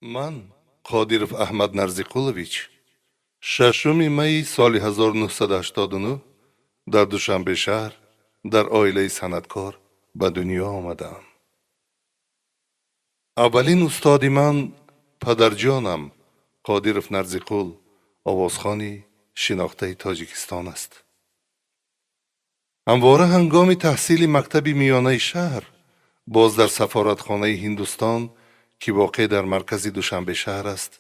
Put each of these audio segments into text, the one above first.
Ман, Қодиров Аҳмад Нарзиқулович, 6 майи соли 1989 дар Душанбе шаҳр дар оилаи санъаткор ба дунё омадаам. Аввалин устоди ман падарҷонам Қодиров Нарзиқул, овозхони шинохтаи Тоҷикистон аст. Ҳамвора ҳангоми таҳсили мактаби миёнаи шаҳр, боз дар сафоратхонаи Ҳиндустон, ки воқеъ дар маркази Душанбе шаҳр аст,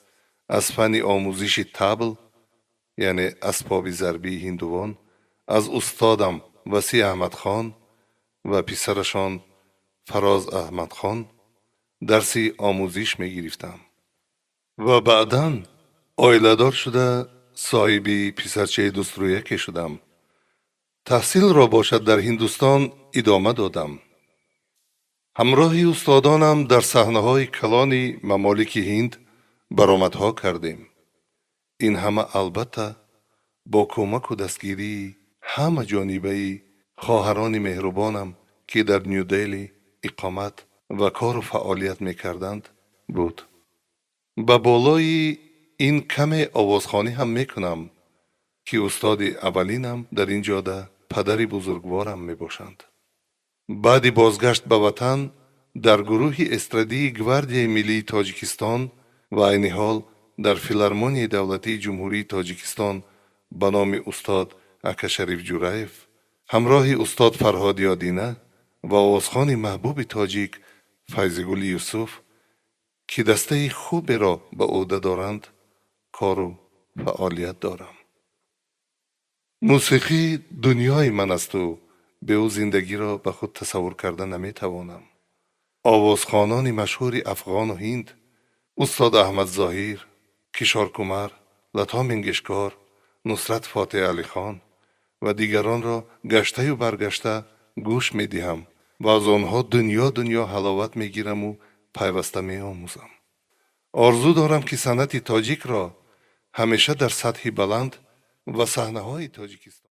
аз фанни омӯзиши табл, яъне асбоби зарбии ҳиндувон, аз устодам Васеъ Аҳмадхон ва писарашон Фароз Аҳмадхон дарси омӯзиш мегирифтам. Ва баъдан оиладор шуда, соҳиби писарчаи дӯстрӯяке шудам. Таҳсилро бошад дар Ҳиндустон идома додам. Ҳамроҳи устодонам дар саҳнаҳои калони мамолики Ҳинд баромадҳо кардем. Ин ҳама, албатта, бо кӯмаку дастгирии ҳама ҷонибаи хоҳарони меҳрубонам, ки дар Ню-Дели иқомат ва кору фаъолият мекарданд, буд. Ба болои ин каме овозхонӣ ҳам мекунам, ки устоди аввалинам дар ин ҷода падари бузургворам мебошанд. Баъди бозгашт ба ватан дар гурӯҳи эстрадии Гвардияи миллии Тоҷикистон ва айни ҳол дар Филармонияи давлатии Ҷумҳурии Тоҷикистон ба номи устод Акашариф Ҷураев ҳамроҳи устод Фарҳоди Одина ва овозхони маҳбуби тоҷик Файзигули Юсуф, ки дастаи хуберо ба ӯҳда доранд, кору фаъолият дорам. Мусиқӣ дунёи ман асту бе ӯ зиндагиро ба худ тасаввур карда наметавонам. Овозхонони машҳури афғону ҳинд, устод Аҳмад Зоҳир, Кишор Кумар, Лато Менгешкор, Нусрат Фотеҳ Алихон ва дигаронро гаштаю баргашта гӯш медиҳам ва аз онҳо дунё дунё ҳаловат мегираму пайваста меомӯзам. Орзу дорам, ки санъати тоҷикро ҳамеша дар сатҳи баланд ва саҳнаҳои Тоҷикистон